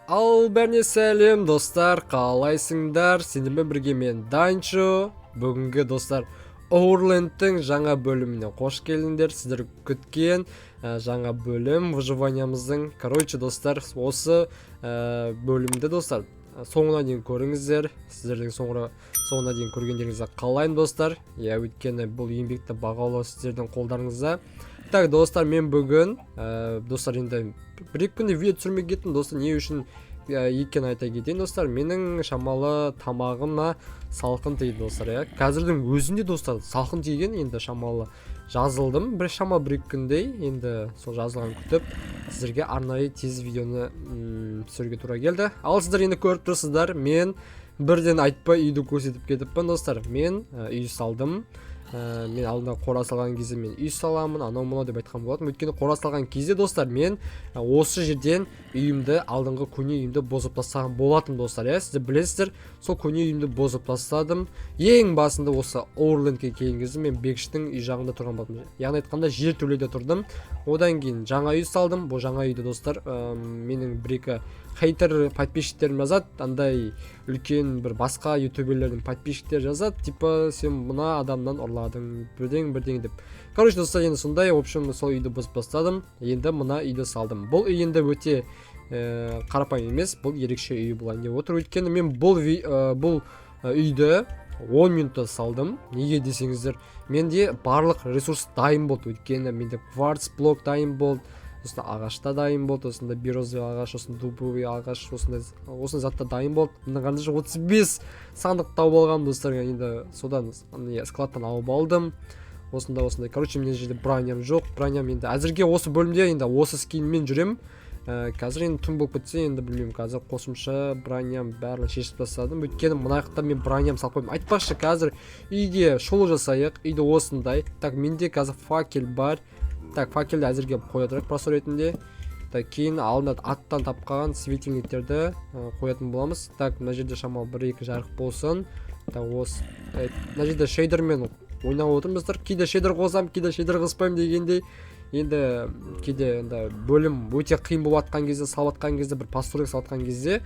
Ал бәріне сәлем, достар, қалайсыңдар? Сендермен бірге мен, Данчо. Бүгінгі, достар, Оурлендтің жаңа бөліміне қош келдіңдер. Сіздер күткен жаңа бөлім выживаниямыздың. Короче, достар, осы бөлімді, достар, соңына дейін көріңіздер. Сіздердің соңына дейін көргендеріңізді қалаймын, достар. Иә, өйткені бұл еңбекті бағалау сіздердің қолдарыңызда. Так, достар, мен бүгін, достар, енді бір екі күнде видео түсірмей кеттім, достар. Не үшін екенін айта кетейін, достар. Менің шамалы тамағыма салқын тиді, достар. Иә, қазірдің өзінде, достар, салқын тиген. Енді шамалы жазылдым бір шама бір екі күндей. Енді сол жазылған күтіп, сіздерге арнайы тез видеоны түсіруге тура келді. Ал сіздер енді көріп тұрсыздар, мен бірден айтпай үйді көрсетіп кетіппін, достар. Мен үй салдым. Мен алдында қора салған кезде мен үй саламын, анау мынау деп айтқан болатынмын. Өйткені қора салған кезде, достар, мен осы жерден үйімді, алдыңғы көне үйімді бұзып тастаған болатынмын, достар. Иә, сіздер білесіздер, сол көне үйімді бұзып тастадым. Ең басында осы Оурлендке келген кезде мен Бекіштің үй жағында тұрған болатынмын, яғни айтқанда, жертөледе тұрдым. Одан кейін жаңа үй салдым. Бұл жаңа үйді, достар, менің бір екі хейтер подписчиктерім жазады, андай үлкен бір басқа ютуберлердің подписчиктері жазады, типа сен мына адамнан ұрладың, бірдеңе бірдеңе деп. Короче, достар, енді сондай, в общем, сол үйді бұзып тастадым. Енді мына үйді салдым. Бұл үй енді өте қарапайым емес, бұл ерекше үй болайын деп отыр. Өйткені мен бұл үйді 10 минутта салдым. Неге десеңіздер, менде барлық ресурс дайын болды. Өйткені менде кварц блок дайын болды, сосын ағаш та дайын болды, осындай березовый ағаш, сосын дубовый ағаш, осындай осындай заттар дайын болды. Мына қараңдаршы, 35 сандық тауып алғанмын, достар. Енді содан не, складтан алып алдым осындай осындай. Короче, мына жерде броням жоқ. Броням енді әзірге осы бөлімде енді осы скинмен жүремін. Қазір енді түн болып кетсе, енді білмеймін. Қазір қосымша броням бәрін шешіп тастадым, өйткені мына жақта мен броням салып қойдым. Айтпақшы, қазір үйге шолу жасайық. Үйде осындай. Так, менде қазір факел бар. Так, факелді әзірге қоя тұрайық просто ретінде. Так, кейін алдында аттан тапқан светильниктерді қоятын боламыз. Так, мына жерде шамалы бір екі жарық болсын. Так, осы мына жерде шейдермен ойнап отырмыз. Кейде шейдер қосамын, кейде шейдер қоспаймын дегендей. Енді кейде енді бөлім өте қиын болып жатқан кезде, салып жатқан кезде, бір постройка салып жатқан кезде,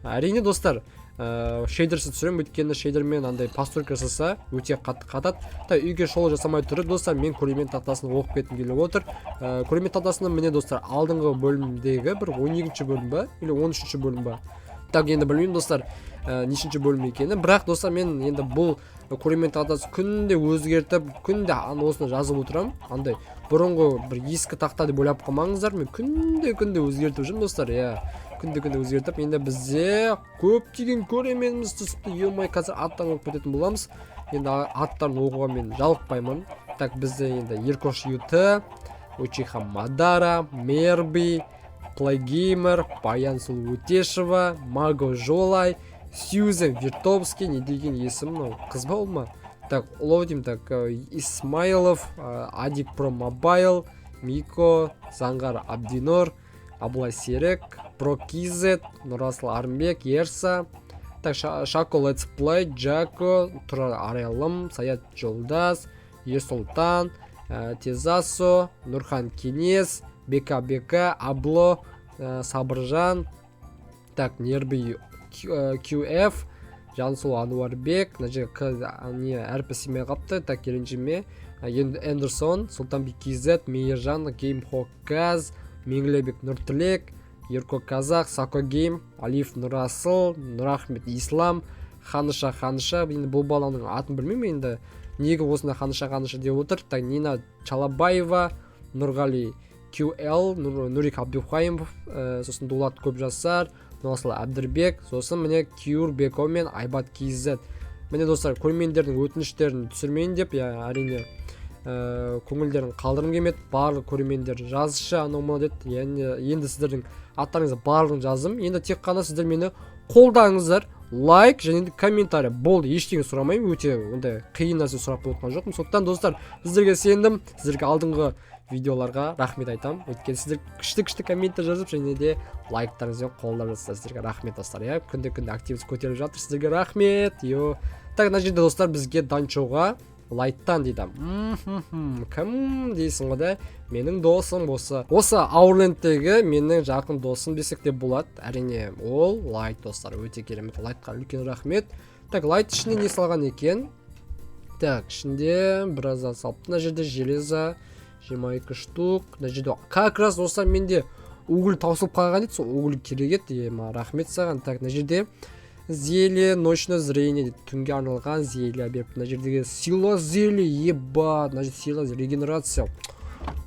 әрине, достар, шейдерсіз түсіремін. Өйткені шейдермен андай постройка жасаса, өте қатты қатады. Так, үйге шолу жасамай тұрып, достар, мен көрермен тақтасын оқып кеткім келіп отыр. Көрермен тақтасында, міне, достар, алдыңғы бөлімдегі бір 12-ші бөлім ба или 13-ші бөлім ба, так, енді білмеймін, достар, нешінші бөлім екені. Бірақ, достар, мен енді бұл көрермен тақтасы күнде өзгертіп, күнде осыны жазып отырамын. Андай бұрынғы бір ескі тақта деп ойлап қалмаңыздар, мен күнде күнде өзгертіп жүрмін, достар. Иә, күнде күнде өзгертіп. Енді бізде көптеген көрерменіміз түсіпті. Е, қазір аттан оқып кететін боламыз. Енді аттарын оқуға мен жалықпаймын. Так, бізде енді Еркош Ют, Учиха Мадара, Мерби, Плейгеймер, Баян Сұлу Өтешева, Маго Жолай, Сьюзен Вертовский. Не деген есім мынау, қыз ба, ол ма? Так, ловим. Так, Исмайлов, Адик Про Мобайл, Мико, Заңғар Абдинор, Абылай Серік, Про Кизет, Нұрасыл Арымбек, Ерса. Так, Шако Летс Плей, Джако, Тұрар Арайлым, Саят Жолдас, Ерсұлтан, Тезасо, Нұрхан Кеңес, Бека Бека, Абло, Сабыржан, так, Нерби QF, Жансұлу Ануарбек. Мына жерге К не әрпі сыймай қалыпты. Так, ренжіме. Эндерсон, Сұлтанбек KZ, Мейіржан, Геймхокказ, Меңлібек Нұртілек, Ерко Казах, Сако Гейм, Алиев Нұрасыл, Нұрахмет Ислам, Ханыша Ханыша. Енді бұл баланың атын білмеймін, енді неге осындай Ханыша Ханыша деп отыр. Так, Нина Чалабаева, Нұрғали QL, Нурик Абдухаимов, сосын Дулат Көпжасар, Нұрасыл Әбдірбек, сосын міне Кюр Беко мен Айбат KZ. Міне, достар, көрермендердің өтініштерін түсірмейін деп, иә, әрине, көңілдерін қалдырғым келмеді. Барлық көрермендер жазшы, анау мынау деді. Енді сіздердің аттарыңызды барлығын жаздым. Енді тек қана сіздер мені қолдаңыздар: лайк және де комментарий, болды, ештеңе сұрамаймын. Өте ондай қиын нәрсе сұрап отқан жоқпын. Сондықтан, достар, сіздерге сендім. Сіздерге алдыңғы видеоларға рахмет айтамын, өйткені сіздер күшті күшті комменттер жазып және де лайктарыңызбен қолдап жатсыздар. Сіздерге рахмет, достар. Иә, күнде күнде активность көтеріліп жатыр, сіздерге рахмет. Йо, так, мына жерде, достар, бізге Данчоға Лайттан дейді. Кім дейсің ғой да? Менің досым, осы Аурлендтегі менің жақын досым десек те болады, әрине, ол Лайт, достар. Өте керемет, Лайтқа үлкен рахмет. Так, Лайт ішіне не салған екен? Так, ішінде біраз зат салыпты. Мына жерде железо 22 штук. Мына жерде как раз, достар, менде уголь таусылып қалған еді, сол уголь керек еді. Ема, рахмет саған. Так, мына жерде зелье ночное зрение дейді, түнге арналған зелье беріпті. Мына жердегі сила зелье, еба, мына жерде сила регенерация.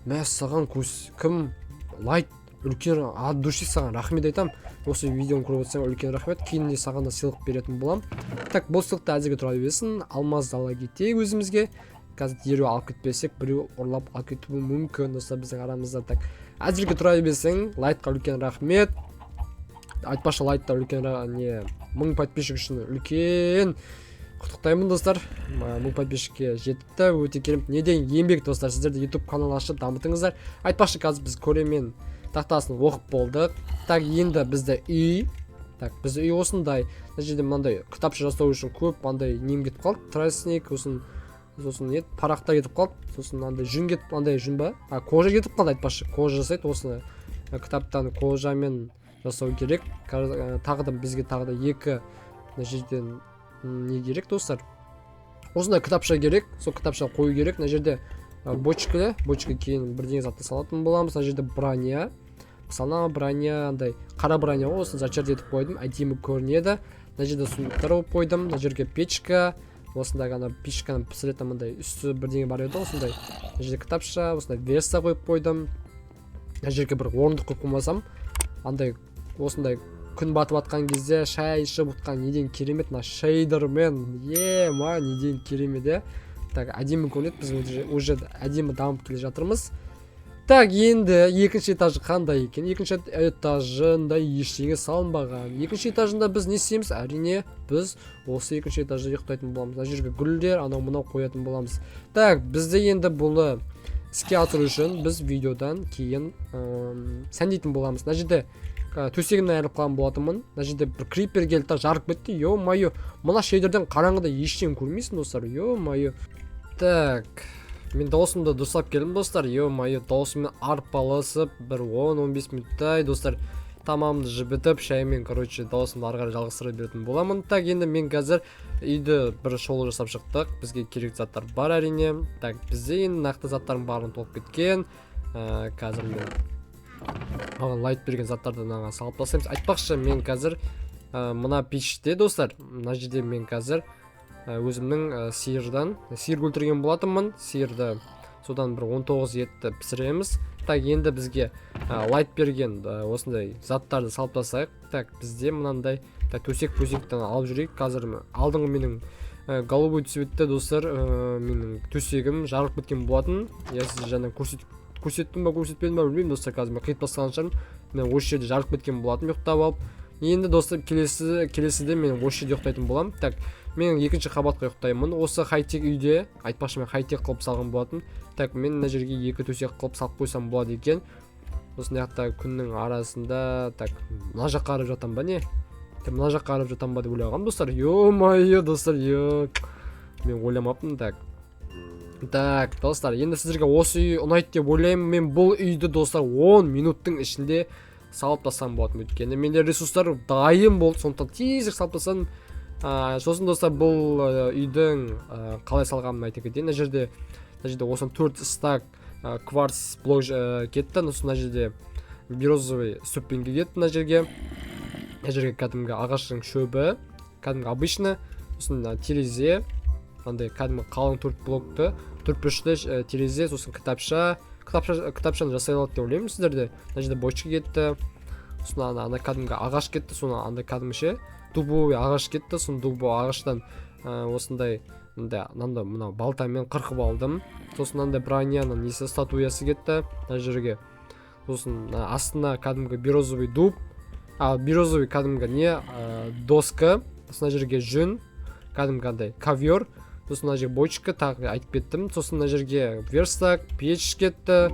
Мәссаған, көз кім, Лайт, үлкен от души саған рахмет айтамын. Осы видеоны көріп отырсаң, үлкен рахмет. Кейін де саған да сыйлық беретін боламын. Так, бұл сыйлықты әзірге тұра берсін. Алмазды ала кетейік өзімізге. Қазір дереу алып кетпесек, біреу ұрлап алып кетуі мүмкін, достар, біздің арамызда. Так, әзірге тұра берсең. Лайтқа үлкен рахмет. Айтпақшы, Лайтта үлкен не, 1000 подписчик үшін үлкен құттықтаймын, достар. 1000 подписчикке жетіпті, өте керемет. Не деген еңбек, достар! Сіздер де YouTube канал ашып дамытыңыздар. Айтпақшы, қазір біз көрермен тақтасын оқып болдық. Так, енді бізде үй. Так, бізде үй осындай. Мына жерде мынандай кітапша жасау үшін көп андай нем кетіп қалды, тростник, сосын не, парақтар кетіп қалды, сосын андай жүн кетіп, андай жүн ба, а, кожа кетіп қалды. Айтпақшы, кожа жасайды осы кітаптан, кожамен жасау керек. Тағы да бізге тағы да екі мына жерден не керек, достар? Осындай кітапша керек, сол кітапша қою керек. Мына жерде бочка, бочка, кейін бірдеңе затты салатын боламыз. Мына жерде броня, мысалы, ана броня андай қара броня ғой, осыны зачар етіп қойдым, әдемі көрінеді. Мына жерде сундуктар қойып қойдым. Мына жерге печка, осындай ана печканы пісіретін мындай үсті бірдеңе бар еді ғой, осындай. Мына жерде кітапша, осындай верстак қойып қойдым. Мына жерге бір орындық қойып қоймасам, андай осындай күн батып жатқан кезде шай ішіп отқан неден керемет! Мына шейдермен, ема, неден керемет, иә? Так, әдемі көрінеді. Біз уже әдемі дамып келе жатырмыз. Так, енді екінші этажы қандай екен? Екінші этажында ештеңе салынбаған. Екінші этажында біз не істейміз? Әрине, біз осы екінші этажда ұйықтайтын боламыз. Мына жерге гүлдер, анау мынау қоятын боламыз. Так, бізде енді бұны іске асыру үшін біз видеодан кейін сәндейтін боламыз. Мына жерде төсегімнен айырылып қалған болатынмын. Мына жерде бір крипер келді да, жарып кетті. Ё мое, мына шейдерден қараңғыда ештеңе көрмейсің, достар, ё мое. Так, мен дауысымды дұрыстап келдім, достар. Ё мое, дауысыммен арпалысып бір 10-15 минуттай, достар, тамағымды жібітіп, шаймен, короче, дауысымды ары қарай жалғастыра беретін боламын. Так, енді мен қазір үйді бір шолу жасап шықтық. Бізге керекті заттар бар, әрине. Так, бізде енді нақты заттардың барлығы толып кеткен. Қазір мен маған Лайт берген заттарды мынаған салып тастаймыз. Айтпақшы, мен қазір мына пеште, достар, мына жерде мен қазір өзімнің сиырдан, сиыр өлтірген болатынмын, сиырды, содан бір 19 етті пісіреміз. Так, енді бізге Лайт берген осындай заттарды салып тастайық. Так, бізде мынандай, так, төсек төсектен алып жүрейік. Қазір алдыңғы менің голубой цветте, достар, менің төсегім жарылып кеткен болатын. Я сізге жаңа көрсеттім ба, көрсетпедім ба, білмеймін, достар. Қазір мен қиып тастаған шығармын. Мен осы жерде жарылып кеткен болатын ұйықтап алып. Енді, достар, келесіде мен осы жерде ұйықтайтын боламын. Так, мен екінші қабатқа ұйықтаймын осы хай-тек үйде. Айтпақшы, мен хай-тек қылып салған болатын. Так, мен мына жерге екі төсек қылып салып қойсам болады екен. Сосын мына жақта күннің арасында, так, мына жаққа қарап жатамын ба, не? Так, мына жаққа қарап жатамын ба деп ойлағанмын, достар. Ё мое, достар, е, мен ойламаппын. Так, так, достар, енді сіздерге осы үй ұнайды деп ойлаймын. Мен бұл үйді, достар, 10 минуттың ішінде салып тастаған болатынмын, өйткені менде ресурстар дайын болды, сондықтан тезірек салып тастадым. Сосын, достар, бұл үйдің қалай салғанымды айта кетейін. Мына жерде осыны төрт стак кварц блок кетті. Сосын мына жерде березовый ступенька кетті. Мына жерге кәдімгі ағаштың шөбі, кәдімгі обычно. Сосын мына терезе мынандай кәдімгі қалың төрт блокты, төрт бұрышты терезе. Сосын кітапша, кітапшаны жасай алады деп ойлаймын сіздерде. Мына жерде бочка кетті. Сосын ана кәдімгі ағаш кетті. Соны андай кәдімгі дубовый ағаш кетті. Сосын дубовый ағаштан осындай мындай, мынандай, мынау балтамен қырқып алдым. Сосын мынандай броняның несі, статуясы кетті мына жерге. Сосын мына астына кәдімгі березовый дуб, а, березовый кәдімгі не, доска. Сосын мына жерге жүн, кәдімгі андай ковер. Сосын мына жерге бочка, тағы айтып кеттім. Сосын мына жерге верстак, печь кетті.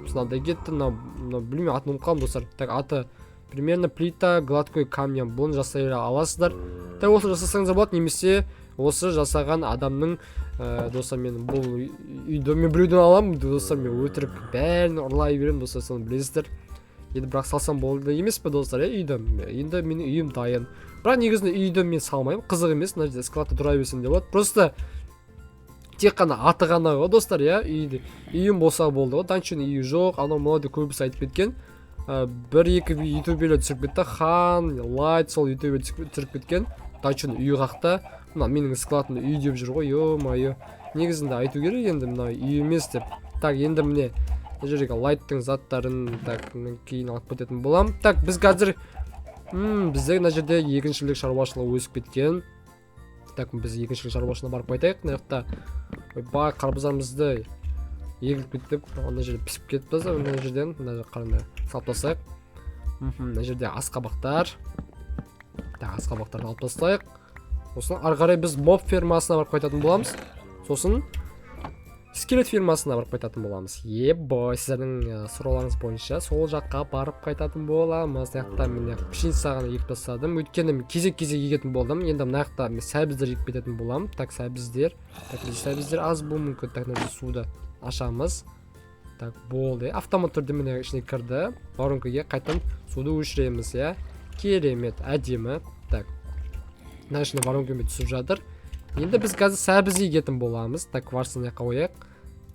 Сосын мынандай кетті. Мынау білмеймін, атын ұмытып қалдым, достар. Так, аты примерно плита гладкой камня. Бұны жасай аласыздар. Так, осыны жасасаңыздар болады немесе Осы жасаған адамның, достар, мен бұл үйді мен біреуден аламын, достар, мен өтірік бәрін ұрлай беремін, достар, соны білесіздер. Енді бірақ салсам болды емес пе, достар, иә, үйді. Енді менің үйім дайын. Бірақ негізінде үйді мен салмаймын, қызық емес, мына жерде складта тұра берсем де болады. Просто тек қана аты ғана ғой, достар, иә, үйді. Үйім болса болды ғой, Данчоның үйі жоқ, анау мынау деп көбісі айтып кеткен. Бір-екі ютуберлер түсіріп кетті, Хан, Лайт, сол ютубер түсіріп кеткен. Данчоның үйі қақта, мына менің складымда үй деп жүр ғой, ё-моё. Негізінде айту керек енді мына үй емес деп. Так, енді міне мына жердегі Лайттың заттарын, так, мен кейін алып кететін боламын. Так, біз қазір, бізде мына жерде егіншілік шаруашылығы өсіп кеткен. Так, біз егіншілік шаруашылығына барып қайтайық. Мына жақта, ойбай, қарбыздарымызды егіліп кетті, ана жерде пісіп кетті, мына жерден, мына жаққа қараңдар, салып тастайық. Мына жерде асқабақтар. Так, асқабақтарды алып тастайық. Сосын ары қарай біз моб фермасына барып қайтатын боламыз. Сосын скелет фермасына барып қайтатын боламыз. Ебой, сіздердің сұрауларыңыз бойынша сол жаққа барып қайтатын боламыз. Мына жақта міне пшеница ғана егіп тастадым. Өйткені мен кезек-кезек егетін болдым. Енді мына жақта мен сәбіздер егіп кететін боламын. Так, сәбіздер. Так, бізде сәбіздер аз болуы мүмкін. Так, мына жерде суды ашамыз. Так, болды. Автомат түрде міне ішіне кірді. Воронкаға қайтадан суды өшіреміз, иә. Керемет, әдемі. Так, мына ішіне воронкамен түсіп жатыр. Енді біз қазір сәбіз егетін боламыз. Так, кварцын мына жаққа қояйық.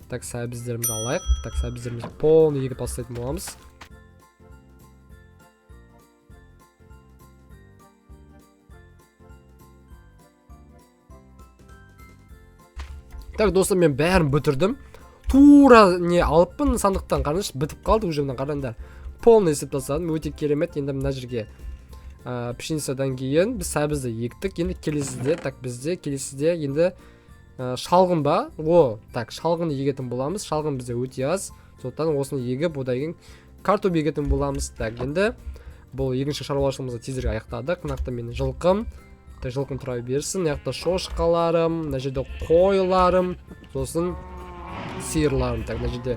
Так, сәбіздерімізді алайық. Так, сәбіздерімізді полный егіп тастайтын боламыз. Так, достар, мен бәрін бітірдім. Тура не алыппын сандықтан, қараңдаршы, бітіп қалды уже, мына қараңдар. Полный істеп тастадым, өте керемет. Енді мына жерге, пшеницадан кейін біз сәбізді ектік. Енді келесіде, так, бізде келесіде енді, шалғын ба? О, так, шалғын егетін боламыз. Шалғын бізде өте аз. Сондықтан осыны егіп, одан кейін картоп егетін боламыз. Так, енді бұл егінші шаруашылығымызды тезірек аяқтадық. Мына жақта менің жылқым. Так, жылқым тұра берсін. Мына жақта шошқаларым, мына жерде қойларым, сосын сиырларым. Так, мына жерде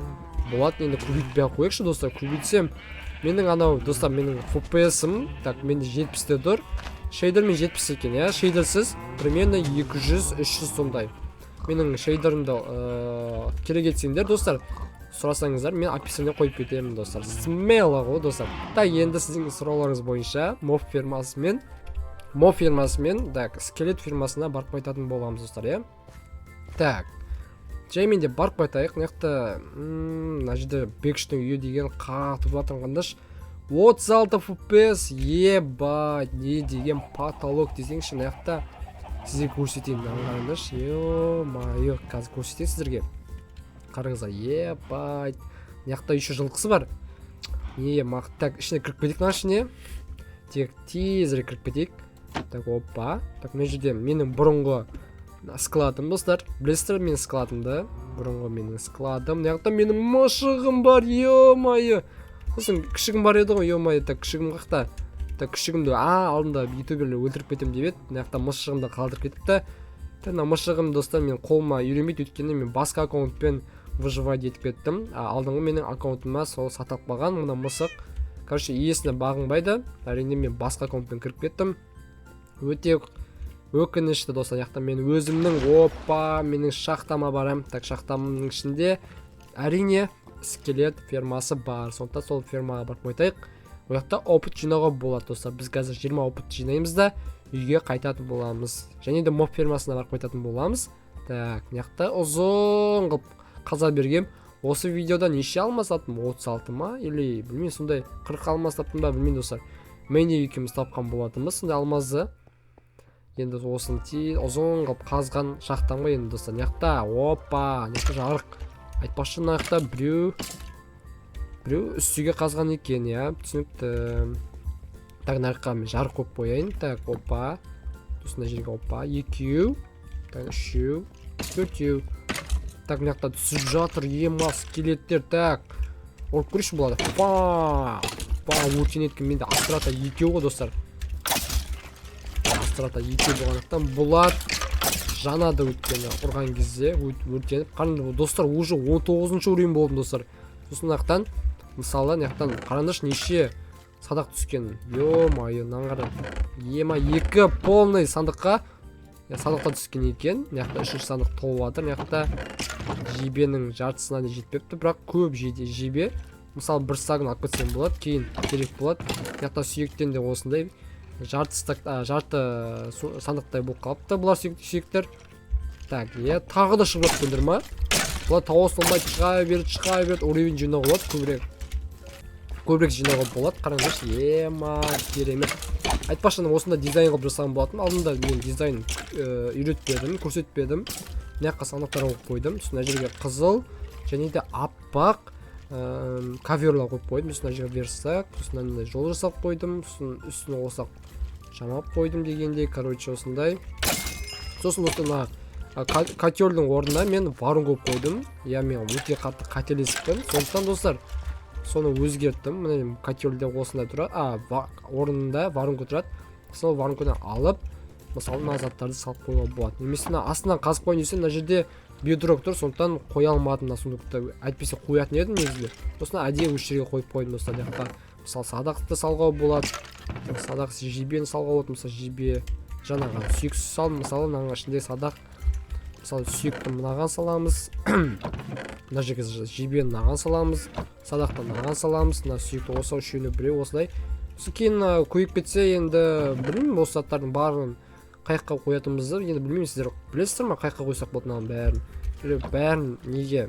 болады. Енді көбейтпей ақ қояйықшы, достар. Көбейтсем менің анау, достар, менің FPS-ім, так, менде 70-те тұр. Шейдермен 70 екен, иә. Шейдерсіз примерно 200-300 сондай. Менің шейдерімді, керек етсеңдер, достар, сұрасаңыздар, мен описание қойып кетемін, достар. Смело ғой, достар. Так, енді сіздің сұрауларыңыз бойынша моб фермасымен, так, скелет фермасына барып қайтатын боламыз, достар, иә. Так, жаймен де барып қайтайық. Мына жақта, мына жерде Бекіштің үйі деген қатып жатыр, қараңдаршы. 36 FPS, ебать, не деген потолок десеңші. Мына жақта сізге көрсетейін, мынаны қараңдаршы. Ё-моё, қазір көрсетейін сіздерге. Қараңыздар, ебать. Мына жақта еще жылқысы бар. Не, мақ, так, ішіне кіріп кетейік, мына ішіне. Тек тезірек кіріп кетейік. Так, опа. Так, мына жерде менің бұрынғы складым, достар. Білесіздер менің складымды. Бұрынғы менің складым. Мына жақта менің мысығым бар, ё-моё. Сосын күшігім бар еді ғой, ё-моё. Так, күшігім қақта? Так, күшігімді, алдында ютуберлер өлтіріп кетемін деп еді. Мына жақта мысығымды қалдырып кетіпті. Так, мына мысығым, достар, мен қолыма үйренбейді, өйткені мен басқа аккаунтпен выживать етіп кеттім. Алдыңғы менің аккаунтыма сол сатылып қалған мына мысық. Короче, иесіне бағынбайды. Әрине, мен басқа аккаунтпен кіріп кеттім. Өте өкінішті, достар. Мына жақта мен өзімнің, опа, менің шахтама барамын. Так, шахтамның ішінде әрине скелет фермасы бар. Сондықтан сол фермаға барып қайтайық. Ол жақта опыт жинауға болады, достар. Біз қазір 20 опыт жинаймыз да үйге қайтатын боламыз. Және де моб фермасына барып қайтатын боламыз. Так, мына жақта ұзын қылып қаза бергем. Осы видеода неше алмас таптым? 36 ма? Или білмеймін, сондай 40 алмас таптым ба, білмеймін, достар. Мэнни екеуміз тапқан болатынбыз сондай алмазды. Енді осыны ұзын қылып қазған шахтам ғой енді, достар. Мына жақта, опа, мына жақта жарық. Айтпақшы, мына жақта біреу үстіге қазған екен, иә, түсінікті. Так, мына жаққа мен жарық қойып қояйын. Так, опа. Сосын мына жерге, опа, екеу, так, үшеу, төртеу. Так, мына жақта түсіп жатыр, ема, скелеттер. Так, ұрып көрейікші болады. Па, па, өртенеді екен. Менде астрата екеу ғой, достар. Астрата екеу болғандықтан бұлар жанады, өйткені ұрған кезде өртеніп. Қараңдар, достар, уже 19-шы уровень болдым, достар. Сосын мына жақтан, мысалы, мына жақтан қараңдаршы, неше садақ түскен. Ё-моё, мынаны қара. Ема, екі полный сандыққа Сандықтан түскен екен. Мына жақта үшінші сандық толып жатыр. Мына жақта жебенің жартысына да жетпепті, бірақ көп жебе. Мысалы, бір стагын алып кетсем болады, кейін керек болады. Мына жақта сүйектен де осындай жарты стак, жарты сандықтай болып қалыпты бұлар, сүйектер. Так, иә, тағы да шығып жатқандар ма? Бұлар таусылмай шыға береді, шыға береді. Уровень жинауға болады, көбірек, көбірек жинауға болады. Қараңдаршы, ема, керемет. Айтпақшы, ана осындай дизайн қылып жасаған болатын. Алдында мен дизайн үйретпедім, көрсетпедім. Мына жаққа сандықтар қойып қойдым. Сосын мына жерге қызыл және де аппақ коверлар қойып қойдым. Сосын мына жерге верстак, сосын мынандай жол жасап қойдым. Сосын үстіне осақ жамап қойдым дегендей, короче, осындай. Сосын осы мына котелдің орнына мен варун қойып қойдым. Иә, мен өте қатты қателесіппін, сондықтан, достар, соны өзгерттім. Міне, котелде осындай тұрады, орнында воронка тұрады. Сол воронканы алып, мысалы, мына заттарды салып қоюға болады немесе мына астынан қазып қояйын десем, мына жерде бедрок тұр, сондықтан қоя алмадым мына сундукты. Әйтпесе қоятын едім негізінде. Сосын әдейі осы жерге қойып қойдым, достар. Мына жаққа, мысалы, садақты салуға болады, садақ, жебені салуға болады. Мысалы, жебе, жаңағы сүйек салдым. Мысалы, мынаның ішінде садақ, мысалы, сүйекті мынаған саламыз, мына жерге жебені мынаған саламыз, садақты мынаған саламыз, мына сүйекті осы үшеуіне, біреу осылай. Сосын кейін көбейіп кетсе, енді білмеймін, осы заттардың барлығын қай жаққа қоятынымызды енді білмеймін. Сіздер білесіздер ма, қай жаққа қойсақ болады мынаның бәрін? Или бәрін неге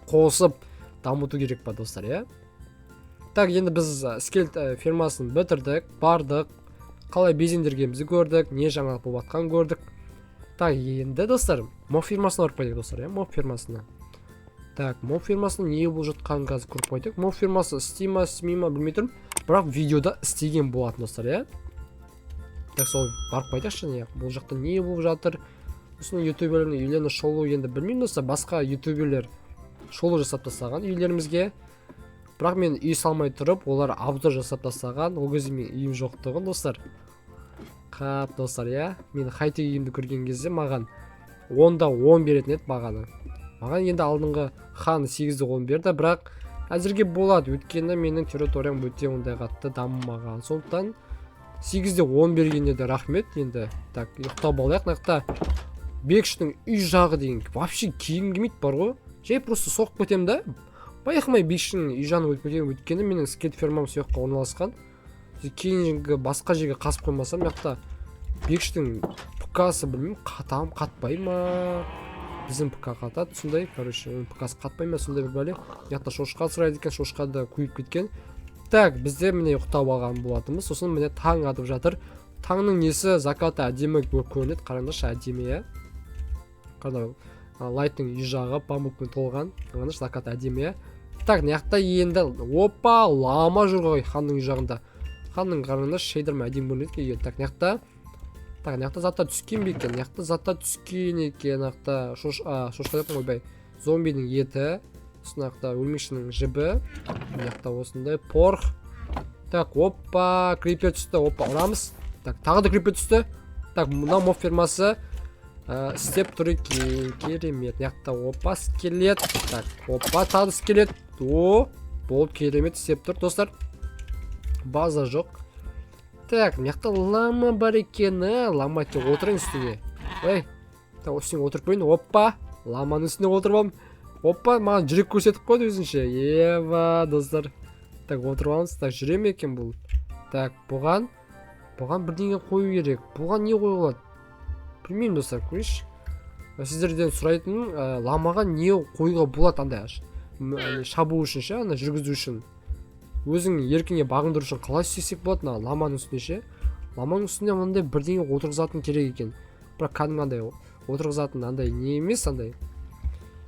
қосып дамыту керек па, достар? Иә. Так, енді біз скелет фермасын бітірдік, бардық, қалай безендіргенімізді көрдік, не жаңалық болып жатқанын көрдік. Так, енді, достар, моб фермасына барып қайтайық, достар, иә, моб фермасына. Так, моб фермасында не болып жатқанын қазір көріп қайтайық. Моб фермасы істей ма, істемей ма, білмей тұрмын, бірақ видеода істеген болатын, достар, иә. Так, сол барып қайтайықшы. Не, бұл жақта не болып жатыр? Сосын ютуберлердің үйлеріне шолу. Енді білмеймін, достар, басқа ютуберлер шолу жасап тастаған үйлерімізге, бірақ мен үй салмай тұрып олар обзор жасап тастаған. Ол кезде менің үйім жоқтығын, достар. Қап, достар, иә, мен хай-тек үйімді көрген кезде маған 10-да 10 беретін еді бағаны. Маған енді алдыңғы хан 8-де 10 берді, бірақ әзірге болады, өйткені менің территориям өте ондай қатты дамымаған. Сондықтан 8-де 10 бергеніне де рахмет енді. Так, ұйықтап алайық. Мына жақта Бекіштің үй жағы деген вообще кигім келмейді бар ғой, жай просто соғып кетемін да, байқамай Бекіштің үй жағына өтіп кетемін, өйткені менің скелет фермам сол жаққа орналасқан. Кейінгі басқа жерге қазып қоймасам, мына жақта Бекіштің ПКсы, білмеймін, қатам, қатпай ма? Біздің ПК қатады сондай, короче, оның ПКсы қатпай ма, сондай бір бәле. Мына жақта шошқа сұрайды екен, шошқа да көбейіп кеткен. Так, бізде, міне, ұйықтап алған болатынбыз. Сосын, міне, таң атып жатыр. Таңның несі, закаты әдемі болып көрінеді, қараңдаршы, әдемі, иә. Қараңдар, Лайттың үй жағы бамбукпен толған. Қараңдаршы, закат әдемі, иә. Так, мына жақта енді, опа, лама жүр ғой ханның үй жағында. Ханның, қараңдаршы, шейдермен әдемі көрінеді екен. Так, мына жақта, так, мына жақта заттар түскен бе екен? Мына жақта заттар түскен екен. Мына жақта шошқа деппін ғой, ойбай, зомбидің еті. Сосын мына жақта өлмекшінің жібі, мына жақта осындай порох. Так, опа, крипер түсті. Опа, ұрамыз. Так, тағы да крипер түсті. Так, мына моб фермасы істеп тұр екен, керемет. Мына жақта, опа, скелет. Так, опа, тағы да скелет. О, болды, керемет істеп тұр, достар, база жоқ. Так, мына жақта лама бар екен. А, лама екен, отырайын үстіне. Ой, так, үстіне отырып қояйын. Опа, ламаның үстіне отырып алдым. Опа, маған жүрек көрсетіп қойды өзінше. Ева, достар. Так, отырып аламыз. Так, жүре ме екен бұл? Так, бұған бірдеңе қою керек. Бұған не қоюға болады, білмеймін, достар, көрейінші. Сіздерден сұрайтыным, ламаға не қоюға болады андай ана шабу үшін ше, ана жүргізу үшін, өзің еркіңе бағындыру үшін қалай істесек болады мына ламаның үстіне ше? Ламаның үстіне мынандай бірдеңе отырғызатын керек екен, бірақ кәдімгі андай отырғызатын андай не емес, андай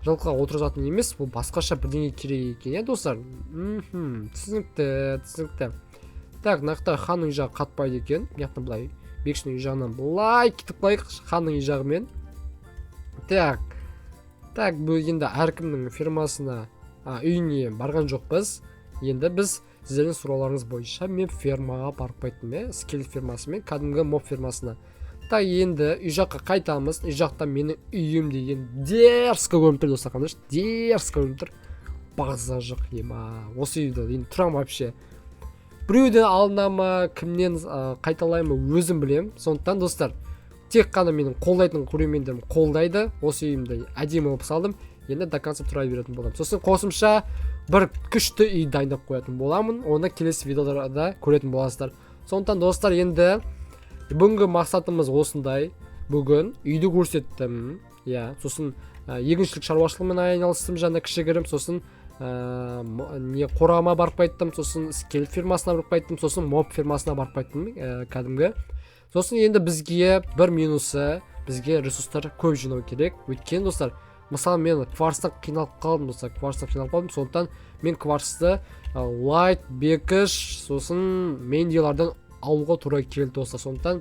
жылқыға отырғызатын емес, бұл басқаша бірдеңе керек екен, иә, достар. Түсінікті, түсінікті. Так, мына жақта ханның үй жағы қатпайды екен. Мына жақтан былай Бекшінің үй жағынан былай кетіп қалайық ханның үй жағымен. Так, так, бұл енді әркімнің фермасына, үйіне барған жоқпыз. Енді біз сіздердің сұрауларыңыз бойынша мен фермаға барып қайттым, иә, скелет фермасы мен кәдімгі моб фермасына. Так, енді үй жаққа қайтамыз. Үй жақта менің үйім деген дерзко көрініп тұр, достар, қараңдаршы, дерзко көрініп тұр, база жоқ. Ема, осы үйді енді тұрамын вообще, біреуден алына ма, кімнен қайталай ма, өзім білемін. Сондықтан, достар, Тек қана менің қолдайтын көрермендерім қолдайды. Осы үйімді әдемі қылып салдым, енді до конца тұра беретін боламын. Сосын қосымша бір күшті үй дайындап қоятын боламын, оны келесі видеоларда көретін боласыздар. Сондықтан, достар, енді бүгінгі мақсатымыз осындай. Бүгін үйді көрсеттім, иә, сосын егіншілік шаруашылығымен айналыстым жаңа кішігірім, сосын не, қорама барып қайттым, сосын скелет фермасына барып қайттым, сосын моб фермасына барып қайттым кәдімгі. Сосын енді бізге бір минусы, бізге ресурстар көп жинау керек. Өйткені, достар, мысалы, мен кварцтан қиналып қалдым, достар, кварцтан қиналып қалдым. Сондықтан мен кварцты Лайт, Бекіш, сосын Мендилардан алуға тура келді, достар. Сондықтан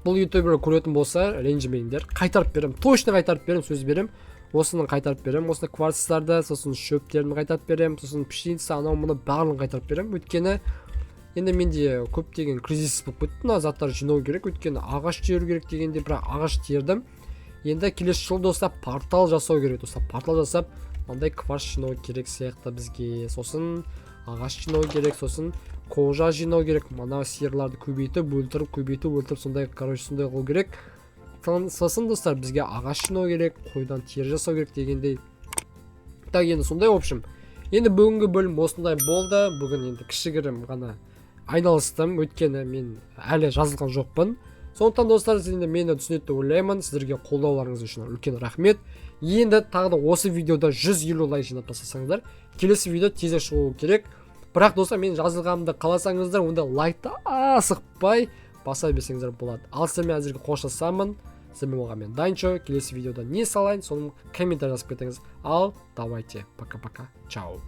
бұл ютубер көретін болса, ренжімеңдер, қайтарып беремін, точно қайтарып беремін, сөз беремін. Осыны қайтарып беремін, осыны, кварцтарды, сосын шөптерін қайтарып беремін, сосын пшеница, анау мынау барлығын қайтарып беремін. Өйткені енді менде көптеген кризис болып кетті, мына заттарды жинау керек, өйткені ағаш теру керек дегенде, бірақ ағаш тердім. Енді келесі жолы, достар, портал жасау керек, достар. Портал жасап, мынандай кварц жинау керек сияқты бізге, сосын ағаш жинау керек, сосын кожа жинау керек, мына сиырларды көбейтіп, өлтіріп, көбейтіп, өлтіріп, сондай, короче, сондай қылу керек. Сосын, достар, бізге ағаш жинау керек, қойдан тері жасау керек дегендей. Так, енді сондай, в общем, енді бүгінгі бөлім осындай болды. Бүгін енді кішігірім ғана айналыстым, өйткені мен әлі жазылған жоқпын. Сондықтан, достар, сіз енді мені түсінеді деп ойлаймын. Сіздерге қолдауларыңыз үшін үлкен рахмет. Енді тағы да осы видеода 150 лайк жинап тастасаңыздар, келесі видео тезірек шығуы керек. Бірақ, достар, мен жазылғанымды қаласаңыздар, онда лайкты асықпай баса берсеңіздер болады. Ал сіздермен әзірге қоштасамын. Сіздермен болған мен, Данчо. Келесі видеода не салайын, соны комментарий жазып кетіңіз. Ал давайте, пока пока, чао.